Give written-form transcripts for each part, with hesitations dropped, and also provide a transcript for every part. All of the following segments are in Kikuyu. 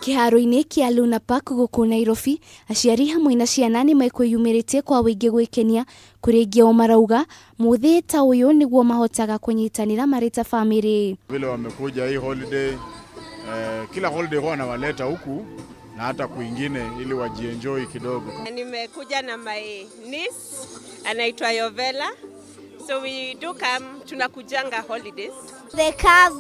Kĩharo-inĩ kĩa Luna Park gũkũ Nairobi, aciari hamwe na ciana nĩ mekwĩyumĩrĩtie kwa ũingĩ gwĩkenia, kũrĩa aingĩ ao marauga mũthĩ ta ũyũ nĩguo mahotaga kũnyitanĩra marĩ ta bamĩrĩ. Vile wamekuja hii holiday kila holiday huwa nawaleta huku na hata kwingine ili wajienjoy kidogo. Nimekuja na my niece, anaitwa Yovela. So we do come, tunakujanga holidays. The cars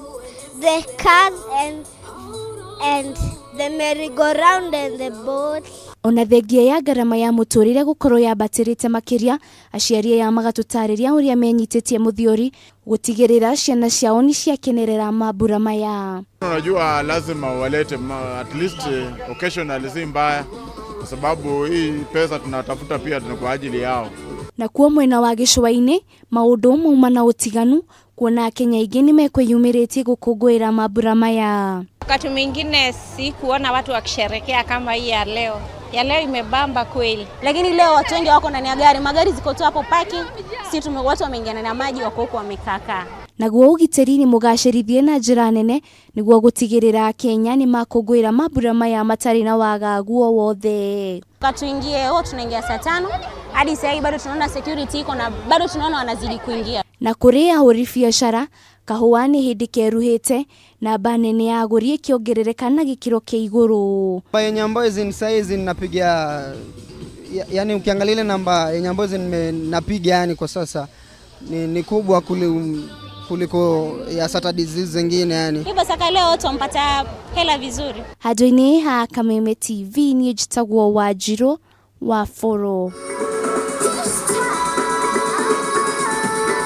and the merry-go-round and the boat. Ona thengia ya ngarama ya mũtũrĩre gũkorwo yambatĩrĩte makĩria, aciari aya magatũtarĩria ũrĩa menyitĩtie mũthiori gũtigĩrĩra ciana ciao nĩ ciakenerera mambura maya. Unajua lazima walete at least occasionally, si mbaya, kwa sababu hii pesa tunatafuta pia ni kwa ajili yao. Nakuo mwena wa gĩcũa-inĩ maũndũ mauma na ũtiganu, kuona Akenya aingĩ nĩ mekwĩyumĩrĩtie gũkũngũĩra mambura maya. Wakati mwingine si kuona watu wakisherekea kama hii ya leo. Ya leo imebamba kweli. Lakini leo watu wengi wako ndani ya gari, magari ziko tu hapo parking, si tume watu wameingia ndani ya maji, wako huko wamekaa kaa. Naguo ũgitĩri nĩ mũgacĩrithie na njĩra nene nĩguo gũtigĩrĩra Akenya nĩ makũngũĩra mambura maya matarĩ na wagagu o wothe. Tuingie huo, tunaingia saa 5 hadi sasa hivi bado tunaona security iko na bado tunaona wanazidi kuingia. Na kũrĩ ahũri biacara, kahũa nĩ hĩndĩ keruhĩte, namba nene ya agũri ĩkĩongerereka na gĩkĩro kĩa igũrũ. Yenye ambayo zin saizi ninapiga, yani ukiangalia ile namba yenye ambayo napiga, yani kwa sasa ni kubwa kuliko ya Saturdays hizi zingine yani. Hivyo saka leo watu wampata hela vizuri. Handũ-inĩ ha Kameme TV, niĩ njĩtagwo Wanjirũ wa Bũrũ.